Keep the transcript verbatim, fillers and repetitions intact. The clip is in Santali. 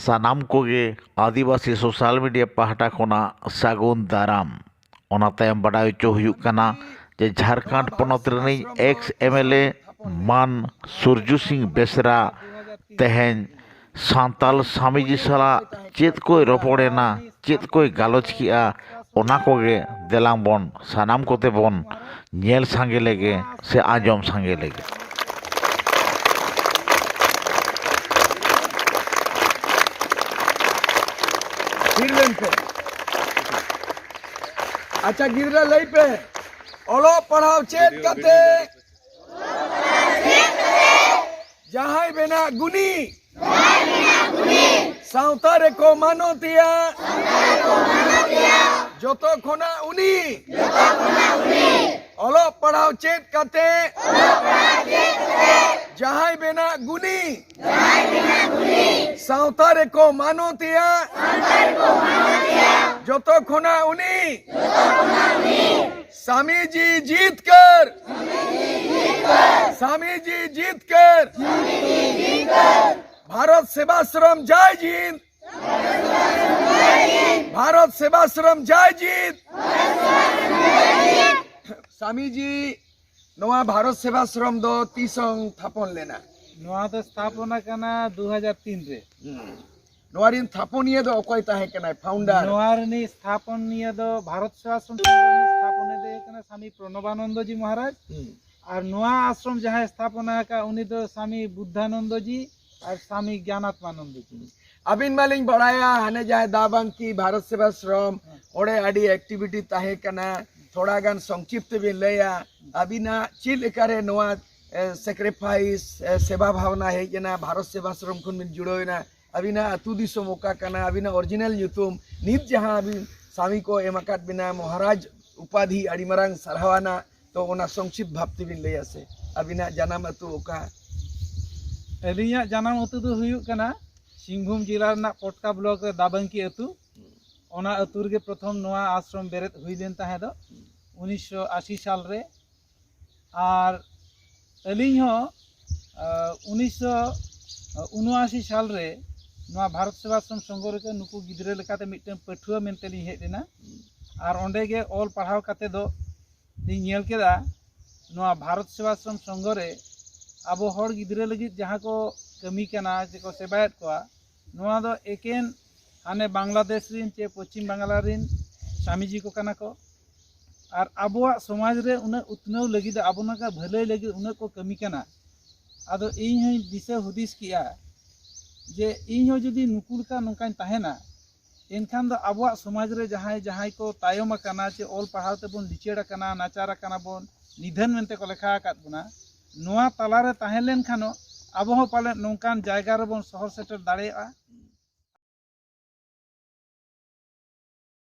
ᱥᱟᱱᱟᱢ ᱠᱚᱜᱮ ᱟᱹᱫᱤᱵᱟᱹᱥᱤ ᱥᱳᱥᱟᱞ ᱢᱤᱰᱤᱭᱟ ᱯᱟᱦᱴᱟ ᱠᱷᱚᱱᱟᱜ ᱥᱟᱹᱜᱩᱱ ᱫᱟᱨᱟᱢ᱾ ᱚᱱᱟ ᱛᱟᱭᱚᱢ ᱵᱟᱰᱟᱭ ᱦᱚᱪᱚ ᱦᱩᱭᱩᱜ ᱠᱟᱱᱟ ᱡᱮ ᱡᱷᱟᱲᱠᱷᱚᱸᱰ ᱯᱚᱱᱚᱛ ᱨᱤᱱᱤᱡ ᱮᱠᱥ ᱮᱢ ᱮᱞ ᱮ ᱢᱟᱱ ᱥᱩᱨᱡᱩ ᱥᱤᱝ ᱵᱮᱥᱨᱟ ᱛᱮᱦᱮᱧ ᱥᱟᱱᱛᱟᱞ ᱥᱟᱢᱤᱡᱤ ᱥᱟᱞᱟᱜ ᱪᱮᱫ ᱠᱚᱭ ᱨᱚᱯᱚᱲᱮᱱᱟ, ᱪᱮᱫ ᱠᱚᱭ ᱜᱟᱞᱚᱪ ᱠᱮᱜᱼᱟ, ᱚᱱᱟ ᱠᱚᱜᱮ ᱫᱮᱞᱟᱝ ᱵᱚᱱ ᱥᱟᱱᱟᱢ ᱠᱚᱛᱮ ᱵᱚᱱ ᱧᱮᱞ ᱥᱟᱸᱜᱮ ᱞᱮᱜᱮ ᱥᱮ ᱟᱸᱡᱚᱢ ᱥᱟᱸᱜᱮ ᱞᱮᱜᱮ᱾ ᱛᱷᱤᱨ ᱞᱮᱱ ᱯᱮ᱾ ᱟᱪᱪᱷᱟ, ᱜᱤᱫᱽᱨᱟᱹ ᱞᱟᱹᱭ ᱯᱮ, ᱚᱞᱚᱜ ᱯᱟᱲᱦᱟᱣ ᱪᱮᱫ ᱠᱟᱛᱮ ᱡᱟᱦᱟᱸᱭ ᱵᱮᱱᱟᱜ ᱜᱩᱱᱤ, ᱥᱟᱶᱛᱟ ᱨᱮᱠᱚ ᱢᱟᱱᱚᱛᱮᱭᱟ, ᱡᱚᱛᱚ ᱠᱷᱚᱱᱟᱜ ᱩᱱᱤ ᱚᱞᱚᱜ ᱯᱟᱲᱦᱟᱣ ᱪᱮᱫ ᱠᱟᱛᱮ ᱡᱟᱦᱟᱸᱭ ᱵᱮᱱᱟᱜ ᱜᱩᱱᱤ, ᱥᱟᱶᱛᱟ ᱨᱮᱠᱚ ᱢᱟᱱᱚᱛᱮᱭᱟ, ᱡᱚᱛᱚ ᱠᱷᱚᱱᱟᱜ ᱩᱱᱤ ᱥᱟᱢᱤᱡᱤ ᱡᱤᱛᱠᱟᱹᱨ, ᱥᱟᱢᱤᱡᱤ ᱡᱤᱛᱠᱟᱹᱨ, ᱵᱷᱟᱨᱚᱛ ᱥᱮᱵᱟᱥᱨᱚᱢ ᱡᱟᱭ ᱡᱤᱱ, ᱵᱷᱟᱨᱚᱛ ᱥᱮᱵᱟᱥᱨᱚᱢ ᱡᱟᱭ ᱡᱤᱱ᱾ ᱥᱟᱢᱤᱡᱤ, ᱱᱚᱣᱟ ᱵᱷᱟᱨᱚᱛ ᱥᱮᱵᱟᱥᱨᱚᱢ ᱫᱚ ᱛᱤᱥᱚᱝ ᱛᱷᱟᱯᱚᱱ ᱞᱮᱱᱟ? ᱱᱚᱣᱟ ᱫᱚ ᱥᱛᱷᱟᱯᱚᱱ ᱟᱠᱟᱱᱟ ᱫᱩ ᱦᱟᱡᱟᱨ ᱛᱤᱱ ᱨᱮ᱾ ᱦᱩᱸ᱾ ᱱᱚᱣᱟ ᱨᱮᱱ ᱛᱷᱟᱯᱚᱱᱤᱭᱟᱹ ᱫᱚ ᱚᱠᱚᱭ ᱛᱟᱦᱮᱸ ᱠᱟᱱᱟᱭ, ᱯᱷᱟᱣᱩᱱᱰᱟᱨ? ᱱᱚᱣᱟ ᱨᱤᱱᱤᱡ ᱥᱛᱷᱟᱯᱚᱱᱤᱭᱟᱹ ᱫᱚ ᱵᱷᱟᱨᱚᱛ ᱥᱮᱵᱟᱥᱨᱚᱢ ᱥᱚᱝᱜᱷᱚ ᱨᱤᱱᱤᱡ ᱥᱛᱷᱟᱯᱚᱱᱤᱭᱟᱹ ᱫᱚ ᱦᱩᱭᱩᱜ ᱠᱟᱱᱟ ᱥᱟᱢᱤ ᱯᱨᱚᱱᱚᱵᱟᱱᱚᱱᱫᱚ ᱡᱤ ᱢᱚᱦᱟᱨᱟᱡᱽ᱾ ᱦᱩᱸ᱾ ᱟᱨ ᱱᱚᱣᱟ ᱟᱥᱨᱚᱢ ᱡᱟᱦᱟᱸᱭ ᱥᱛᱷᱟᱯᱚᱱᱟ ᱟᱠᱟᱫ, ᱩᱱᱤ ᱫᱚ ᱥᱟᱢᱤ ᱵᱩᱫᱽᱫᱷᱟᱱᱚᱱᱫᱚ ᱡᱤ ᱟᱨ ᱥᱟᱢᱤ ᱜᱭᱟᱱᱟᱛᱢᱟᱱᱚᱱᱫᱚ ᱡᱤ᱾ ᱟᱹᱵᱤᱱ ᱢᱟᱞᱤᱧ ᱵᱟᱲᱟᱭᱟ, ᱦᱟᱱᱮ ᱡᱟᱦᱟᱸᱭ ᱫᱟᱵᱟᱝᱠᱤ ᱵᱷᱟᱨᱚᱛ ᱥᱮᱵᱟᱥᱨᱚᱢ, ᱦᱮᱸ᱾ ᱚᱸᱰᱮ ᱟᱹᱰᱤ ᱮᱠᱴᱤᱵᱷᱤᱴᱤ ᱛᱟᱦᱮᱸ ᱠᱟᱱᱟ, ᱛᱷᱚᱲᱟ ᱜᱟᱱ ᱥᱚᱝᱠᱷᱤᱯᱛ ᱛᱮ ᱵᱤᱱ ᱞᱟᱹᱭᱟ, ᱟᱹᱵᱤᱱᱟᱜ ᱪᱮᱫ ᱞᱮᱠᱟᱨᱮ ᱱᱚᱣᱟ, ᱮ, ᱥᱮᱠᱨᱤᱯᱷᱟᱭᱤᱥ, ᱮ, ᱥᱮᱵᱟ ᱵᱷᱟᱵᱽᱱᱟ ᱦᱮᱡ ᱮᱱᱟ, ᱵᱷᱟᱨᱚᱛ ᱥᱮᱵᱟᱥᱨᱚᱢ ᱠᱷᱚᱱ ᱵᱤᱱ ᱡᱩᱲᱟᱹᱣ ᱮᱱᱟ, ᱟᱹᱵᱤᱱᱟᱜ ᱟᱹᱛᱩ ᱫᱤᱥᱚᱢ ᱚᱠᱟ ᱠᱟᱱᱟ, ᱟᱹᱵᱤᱱᱟᱜ ᱚᱨᱤᱡᱤᱱᱟᱞ ᱧᱩᱛᱩᱢ, ᱱᱤᱛ ᱡᱟᱦᱟᱸ ᱟᱹᱵᱤᱱ ᱥᱟᱢᱤ ᱠᱚ ᱮᱢ ᱟᱠᱟᱫ ᱵᱤᱱᱟ ᱢᱚᱦᱟᱨᱟᱡᱽ ᱩᱯᱟᱫᱷᱤ, ᱟᱹᱰᱤ ᱢᱟᱨᱟᱝ ᱥᱟᱨᱦᱟᱣ ᱟᱱᱟᱜ, ᱛᱚ ᱚᱱᱟ ᱥᱚᱝᱠᱷᱤᱯᱛ ᱵᱷᱟᱵᱽ ᱛᱮᱵᱤᱱ ᱞᱟᱹᱭᱟ ᱥᱮ, ᱟᱹᱵᱤᱱᱟᱜ ᱡᱟᱱᱟᱢ ᱟᱹᱛᱩ ᱚᱠᱟ? ᱟᱹᱞᱤᱧᱟᱜ ᱡᱟᱱᱟᱢ ᱟᱹᱛᱩ ᱫᱚ ᱦᱩᱭᱩᱜ ᱠᱟᱱᱟ ᱥᱤᱝᱵᱷᱩᱢ ᱡᱮᱞᱟ ᱨᱮᱱᱟᱜ ᱯᱚᱴᱠᱟ ᱵᱞᱚᱠ ᱨᱮ ᱫᱟᱵᱟᱝᱠᱤ ᱟᱹᱛᱩ᱾ ᱚᱱᱟ ᱟᱹᱛᱩ ᱨᱮᱜᱮ ᱯᱨᱚᱛᱷᱚᱢ ᱱᱚᱣᱟ ᱟᱥᱨᱚᱢ ᱵᱮᱨᱮᱫ ᱦᱩᱭ ᱞᱮᱱ ᱛᱟᱦᱮᱸ ᱫᱚ ᱩᱱᱤᱥᱥᱚ ᱟᱥᱤ ᱥᱟᱞ ᱨᱮ᱾ ᱟᱨ ᱟᱹᱞᱤᱧ ᱦᱚᱸ, ᱟᱸ, ᱩᱱᱤᱥᱥᱚ ᱩᱱᱩᱟᱥᱤ ᱥᱟᱞ ᱨᱮ ᱱᱚᱣᱟ ᱵᱷᱟᱨᱚᱛ ᱥᱮᱵᱟᱥᱨᱚᱢ ᱥᱚᱝᱜᱷᱚ ᱨᱮᱜᱮ ᱱᱩᱠᱩ ᱜᱤᱫᱽᱨᱟᱹ ᱞᱮᱠᱟᱛᱮ ᱢᱤᱫᱴᱮᱱ ᱯᱟᱹᱴᱷᱩᱣᱟᱹ ᱢᱮᱱᱛᱮ ᱞᱤᱧ ᱦᱮᱡ ᱞᱮᱱᱟ᱾ ᱟᱨ ᱚᱸᱰᱮ ᱜᱮ ᱚᱞ ᱯᱟᱲᱦᱟᱣ ᱠᱟᱛᱮ ᱫᱚ ᱞᱤᱧ ᱧᱮᱞ ᱠᱮᱫᱟ, ᱱᱚᱣᱟ ᱵᱷᱟᱨᱚᱛ ᱥᱮᱵᱟᱥᱨᱚᱢ ᱥᱚᱝᱜᱷᱚ ᱨᱮ ᱟᱵᱚ ᱦᱚᱲ ᱜᱤᱫᱽᱨᱟᱹ ᱞᱟᱹᱜᱤᱫ ᱡᱟᱦᱟᱸ ᱠᱚ ᱠᱟᱹᱢᱤ ᱠᱟᱱᱟ, ᱡᱮᱠᱚ ᱥᱮᱵᱟᱭᱮᱫ ᱠᱚᱣᱟ, ᱱᱚᱣᱟ ᱫᱚ ᱮᱠᱮᱱ ᱦᱟᱱᱮ ᱵᱟᱝᱞᱟᱫᱮᱥ ᱨᱤᱱ ᱪᱮ ᱯᱚᱪᱷᱤᱢ ᱵᱟᱝᱞᱟ ᱨᱤᱱ ᱥᱟᱢᱤᱡᱤ ᱠᱚ ᱠᱟᱱᱟ ᱠᱚ᱾ ᱟᱨ ᱟᱵᱚᱣᱟᱜ ᱥᱚᱢᱟᱡᱽ ᱨᱮ ᱩᱱᱟᱹᱜ ᱩᱛᱱᱟᱹᱣ ᱞᱟᱹᱜᱤᱫ, ᱟᱵᱚ ᱱᱚᱝᱠᱟ ᱵᱷᱟᱹᱞᱟᱹᱭ ᱞᱟᱹᱜᱤᱫ ᱩᱱᱟᱹᱜ ᱠᱚ ᱠᱟᱹᱢᱤ ᱠᱟᱱᱟ᱾ ᱟᱫᱚ ᱤᱧ ᱦᱚᱸᱧ ᱫᱤᱥᱟᱹ ᱦᱩᱫᱤᱥ ᱠᱮᱜᱼᱟ ᱡᱮ ᱤᱧ ᱦᱚᱸ ᱡᱩᱫᱤ ᱱᱩᱠᱩ ᱞᱮᱠᱟ ᱱᱚᱝᱠᱟᱧ ᱛᱟᱦᱮᱱᱟ, ᱮᱱᱠᱷᱟᱱ ᱫᱚ ᱟᱵᱚᱣᱟᱜ ᱥᱚᱢᱟᱡᱽ ᱨᱮ ᱡᱟᱦᱟᱸᱭ ᱡᱟᱦᱟᱸᱭ ᱠᱚ ᱛᱟᱭᱚᱢ ᱟᱠᱟᱱᱟ ᱪᱮ ᱚᱞ ᱯᱟᱲᱦᱟᱣ ᱛᱮᱵᱚᱱ ᱞᱤᱪᱟᱹᱲ ᱟᱠᱟᱱᱟ, ᱱᱟᱪᱟᱨ ᱟᱠᱟᱱᱟ ᱵᱚᱱ, ᱱᱤᱫᱷᱟᱹᱱ ᱢᱮᱱᱛᱮ ᱠᱚ ᱞᱮᱠᱷᱟ ᱟᱠᱟᱫ ᱵᱚᱱᱟ, ᱱᱚᱣᱟ ᱛᱟᱞᱟᱨᱮ ᱛᱟᱦᱮᱸ ᱞᱮᱱᱠᱷᱟᱱ ᱟᱵᱚ ᱦᱚᱸ ᱯᱟᱞᱮᱫ ᱱᱚᱝᱠᱟᱱ ᱡᱟᱭᱜᱟ ᱨᱮᱵᱚᱱ ᱥᱚᱦᱚᱨ ᱥᱮᱴᱮᱨ ᱫᱟᱲᱮᱭᱟᱜᱼᱟ᱾